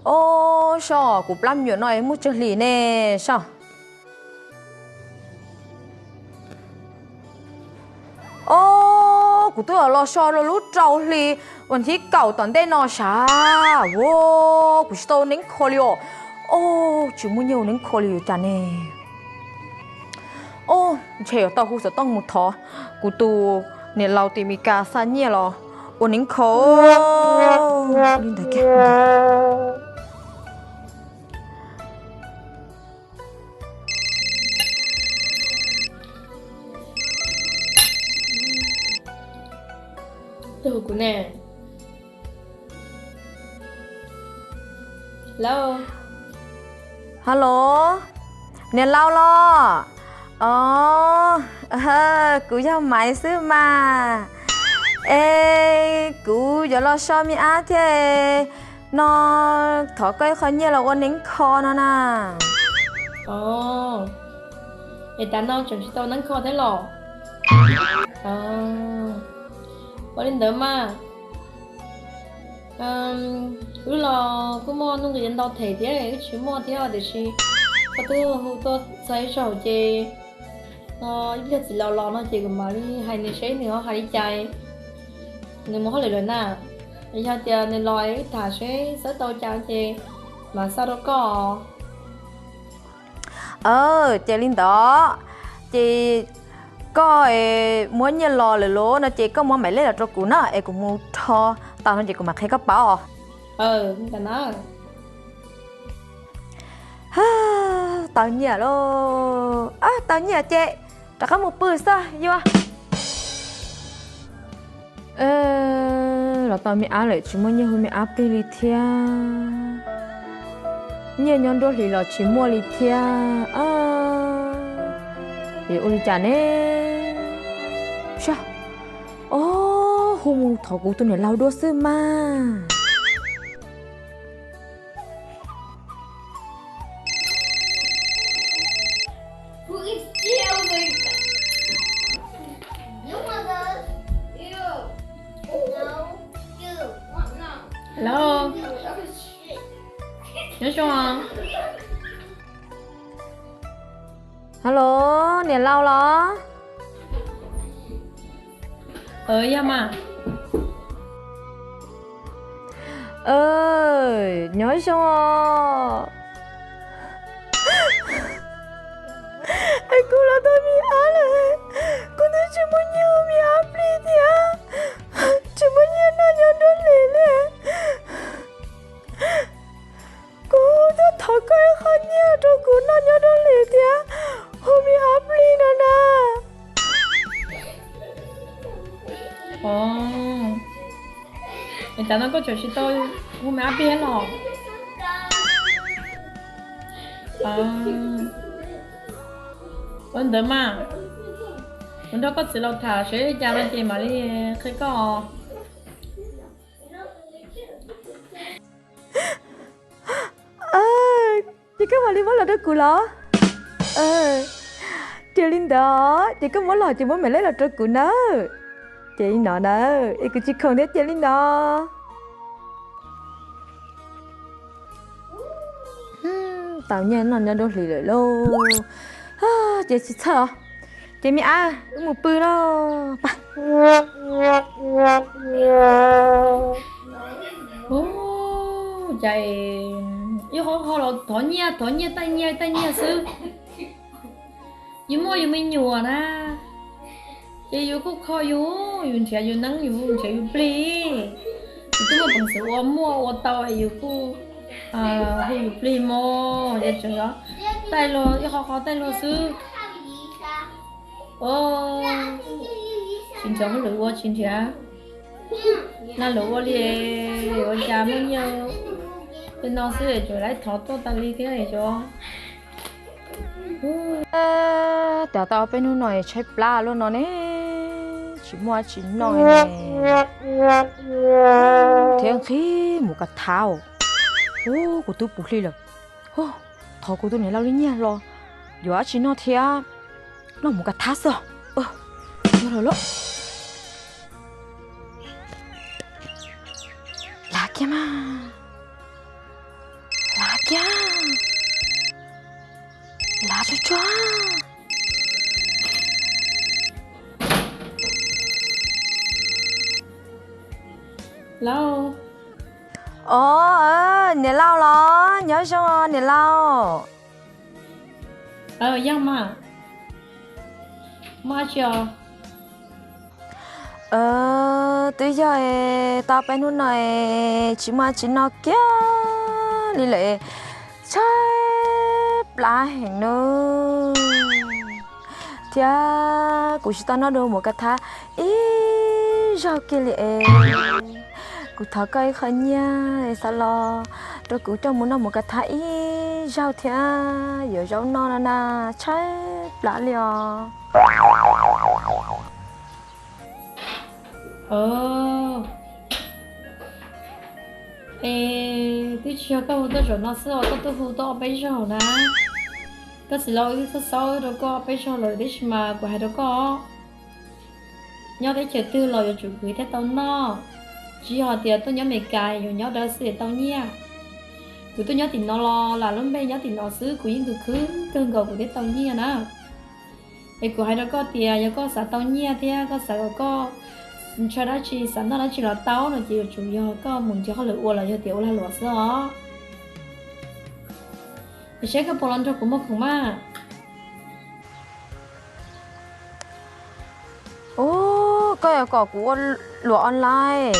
Ob, soj, kuv plab me nyuam no muaj tsawg hlis ne, soj. Ob, kuv twb los so rau lub rau hli vas thib kaum tom ntej no sav, ua kuv tsis tau neeb kho li os. Ob, tsis muaj nyiaj ua neeb kho li yuav cas ne. Ob, ntshe yuav tau hu xov tooj mus thov kuv tus niam laus tim Mes Kas xa nyiaj los ua neeb kho li ntawd kiag. Tus kuv ne. Hello. Hello, niam laus los? Ob, kuv yog Maiv xwb mas. Es kuv yuav los so me ab thiab no, thov koj ib qho nyiaj los ua neeb kho no na. Os, es tav no tseem tsis tau neeb kho thiab los? Ua li ntawd mas, wb los kuj muaj nuj nqis ntau them thiab, wb tsis muaj thiab tiam sis koj twb hu tuaj txog ib zaug ces no ib pliag txiv laus los no ces kuv mam li hais nws seb nws ho hais li cas, nws mus hauj lwm lawm na. Yog tias nws los wb tham seb xav tau cas ces mam xa rau koj. Ces li ntawd, ces koj muab nyiaj los lawm lauj no ces koj muab maim lej los rau kuv na es kuv mus rho tau no ces kuv mam qhia koj paub os. Tau nyiaj lauj, tau nyiaj ces rov qab mus pw xwb yuav. Los tau me ab lawm tsis muaj nyiaj hu me ab plig li thiab. Nyiaj nyob nruab hlis los tsis muaj li thiab. Yuav ua li cas ne? Sab, ob, hu mus thov kuv tus niam laus dua xwb mas. Hello, nyob zoo. Hello, niam laus los? Yog mas. Nyob zoo os. Es kuv los tau me ab lawm, kuv twb tsis muaj nyiaj hu me ab plig thiab, tsis muaj nyiaj noj nyob nruab hlis li. Kuv twb thov koj ib qho nyiaj rau kuv noj nyob nruab hlis thiab hu me ab plig no na. Os, es tav no koj tseem tsis tau hu me ab plig los? Ua ntawd mas, kuv nrog koj txiv laus tham seb cas no ces mam li qhia koj. Ces koj mam li muab los rau kuv los? Ces li ntawd ces koj muab los ces muab maim lej los rau kuv nawb. Ces li no na, es kuv tsis khoom thiab ces li no. Tau nyiaj noj nyob nruab hlis lawm lauj. Ces tsis txhawj os. Ces me ab, wb mus pw lauj. Ua cas ib qho qho los thov nyiaj thov nyiaj, taij nyiaj taij nyiaj xwb. Yus muaj yus me nyuam na, ces yus kuj kho yus, yus nrhiav yus neeb, yus nrhiav yus plig. Yus twb muaj peev xwm ua muaj ua tau es yus kuj hu yus plig mog, ces tseem taij luag ib qho qho taij luag xwb. Tsis nrhiav hauj lwm ua, tsis nrhiav lag luam ua li, ua cas muaj nyiaj li no xwb es tseem lawv thov tuaj tas li thiab es. Tab tom tau peb hnub no tshaib plab luaj no ne, tsis muaj dab tsi noj ne, thiab nqhis mus kav thav. Ub, kuv twb puv hli lawm. Thov kuv tus niam laus li nyiaj los yuav dab tsi noj thiab, noj mus kav thav xwb. Noj lawm lauj. Lav kiag mas. Lauj. Os, niam laus los nyob zoo niam laus. Yog mas, muaj dab tsi os? Twb yog es tau peb hnub no es tsis muaj dab tsi noj kiag li lawm, tshaib plab heev nawb. Thiab kuv tsis tau noj dua mus ka thab ib zaug kiag li es. Kuv thov koj ib qho nyiaj es xa los rau kuv coj mus noj mus ka thab ib zaug thiab yuav zaub noj no na, tshaib plab li os. Es twb tsis yog koj hu tuaj zaum no xwb os, koj twb hu tau ob peb zaug na. Koj txiv laus wb xaub xaub rau koj ob peb zaug lawm, tab sis mas kuv hais rau koj, nyob teb chaws twg los yuav tsum khwv thiaj tau noj, tsis yog tias tuaj nyob Amelikas yuav nyob dawb xwb es tau nyiaj. Kuv tuaj nyob tim no los lam lub npe nyob tim no xwb kuv yeej khwv khwv kawg nkaus kuv thiaj tau nyiaj na. Es kuv hais rau koj tias yog koj xav tau nyiaj thiab koj xav kom koj ntshaw dab tsi xav noj dab tsi los tau no ces yuav tsum yog koj mus nrhiav hauj lwm ua los yog tias ua lag luam xwb os. Es saib koj puas los nrog kuv muag khoom mas. Ub, koj yuav kom kuv ua luam online?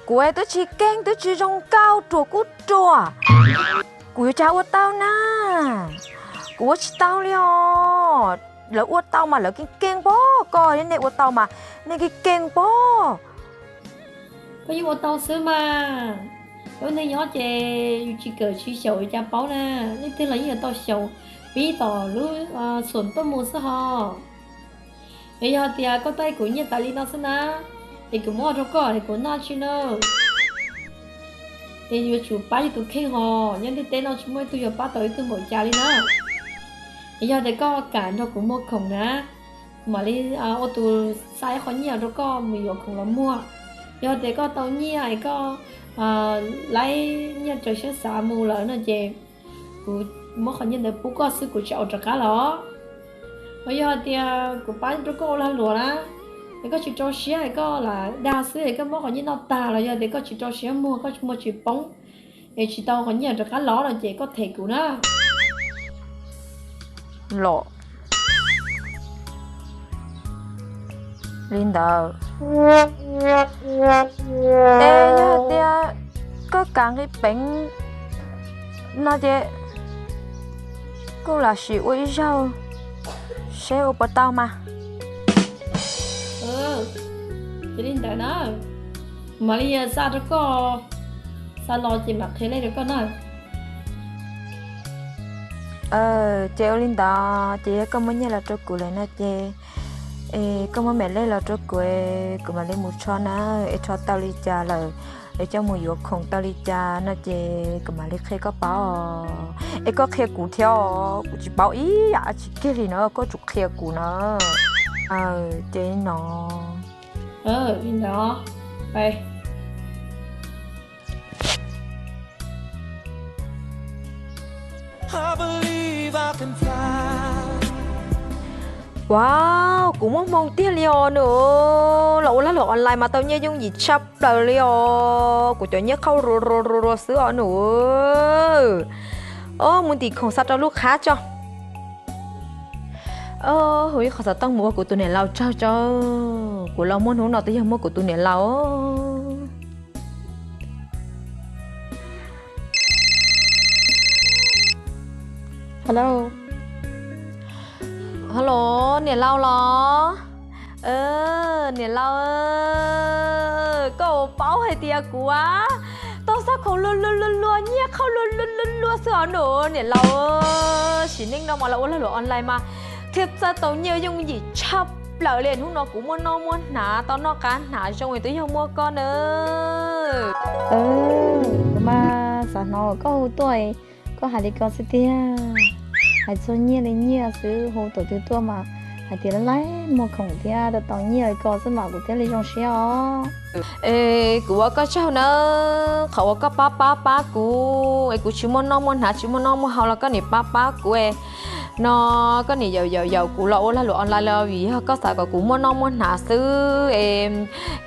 Kuv twb tsis keej twb tsis zoo nkauj ruam kuj ruam, kuv yuav cas ua tau na? Kuv ua tsis tau li os. Lawv ua tau mas lawv keej keej pob, koj nej ua tau mas nej keej keej pob. Koj yeej ua tau xwb mas. Lub neej nyob ces yus tsis kawm tsis xyaum yuav cas paub na. Leej twg los yeej yuav tau xyaum pib tom lub xum tuaj mus xwb hos. Es yog tias koj tuaj kuv nyiaj tas li no xwb na, es kuv muab rau koj es kuv noj tsi na? Es yuav tsum pab yus tus kheej hos, nyob ntiaj teb no tsis muaj ib tug yuav pab tau ib tug npaum cas li na. Es yog tias koj kam nrog kuv muag khoom na, mam li ua tus xa ib qho nyiaj rau koj mus yuav khoom los muag. Yog tias koj tau nyiaj es koj laib nyiaj raws siab xav mus lawm no ces kuv muab qhov nyiaj ntawd pub koj xwb kuv tsis ua rov qab los. Ho yog hais tias kuv pab rau koj ua lag luam na, es koj tsis rau siab es koj lam dag xwb es koj muab qhov nyiaj noj tag los yog tias koj tsis rau siab muag koj muag tsis poob es tsis tau qhov nyiaj rov qab los no ces koj them kuv na. Los li ntawd. Es yog tias koj kam nqi peev no ces kuj lam sim ua ib zaug seb ua puas tau mas. Ces li ntawd na, mam li xa rau koj, xa los ces mam qhia lej rau koj na. Ces ua li ntawd ces yog koj muab nyiaj los rau kuv lawm no ces, es koj muab mam lej los rau kuv, kuv mam li mus rho na, es rho tau li cas lawm, es coj mus yuav khoom tau li cas no ces kuv mam li qhia koj paub os. Es koj qhia kuv thiab os, kuv tsis paub ib yam dab tsi kiag li na, koj tsum qhia kuv na. Ces no. Li ntawd. Wow, kuv muaj hmoo tiag li os nws. Los ua lag luam online mas tau nyiaj yooj yim tshaj plaws li os. Kuv cov nyiaj qhauj rua rua rua rua xwb os nws. Mus ntim khoom xa rau lub qhab tso. Hu ib qho xov tooj mus ua kuv tus niam laus tsaug tso. Kuv los muaj hnub no twb yog muaj kuv tus niam laus. Hello, hello, niam laus los? Niam laus, koj puas paub hais tias kuv tau xa khoom luag luag luag luag, nyiaj qhauj luag luag luag luag xwb os nws. Niam laus, sim neej no mas los ua lag luam online mas thiaj txawj tau nyiaj yooj yim tshaj plaws li. Hnub no kuv muaj noj muaj hnav tau noj qab hnav zoo twb yog muaj koj na. Kuv mas xav hnov koj hu tuaj, koj hais li ko xwb tiag. Hais txog nyiaj li nyiaj xwb, hu thaum twg tuaj mas hais tias laib muag khoom thiab tau tau nyiaj li ko xwb mas kuv thiaj li zoo siab os. Es kuv ua koj tsaug nawb, qhov uas koj pab pab pab kuv es kuv tsis muaj noj muaj hnav tsis muaj noj muaj haus los koj nim pab pab kuv es No koj nim yaum yaum yaum kuv los ua lag luam online los vim yog koj xav kom kuv muaj noj muaj hnav xwb es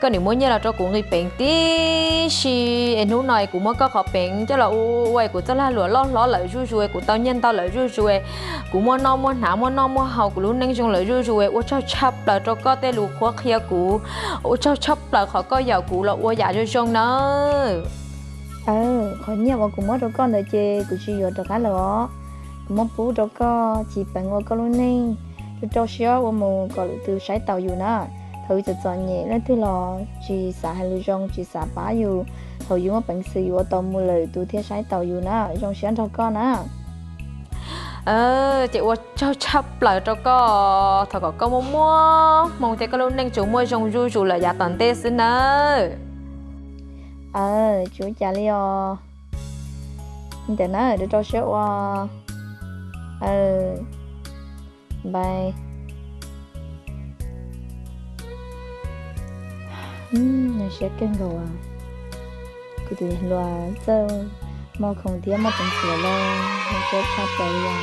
koj nim muab nyiaj los rau kuv nqis peev tib si es hnub no es kuv muab koj qhov peev coj los ua es kuv txoj lag luam loj hlob lawm zuj zus es kuv tau nyiaj ntau lawm zuj zus es kuv muaj noj muaj hnav muaj noj muaj haus kuv lub neej zoo lawm zuj zus es ua tsaug tshaj plaws rau koj tej lus qhuab qhia kuv. Ua tsaug tshaj plaws qhov koj yaum kuv los ua yam zoo zoo nawb. Qhov nyiaj uas kuv muab rau koj ntawd ces kuv tsis yuav rov qab lawm os. Kuv muab pub rau koj ci peev ua koj lub neej, rau rau siab ua mus kom lwm tus saib taus yus na. Thaum yus txom txom nyem leej twg los tsis xav hais lus zoo tsis xav pab yus, thaum yus muaj peev xwm yus ua tau mus lwm tus thiaj saib taus yus na. Zoo siab nrog koj na. Ces ua tsaug tshaj plaws rau koj, thov kom koj muaj muaj hmoo thiab koj lub neej tsuas muaj zoo zuj zus lawm yav tom ntej xwb nawb. Tsis ua cas li os. Li ntawd na, rau rau siab ua. Bye. Nyuaj siab kawg nkaus. Kuv tus niam hluas txawj muaj khoom thiab muaj peev xwm lawm, nyuaj siab tshaj plaws li os.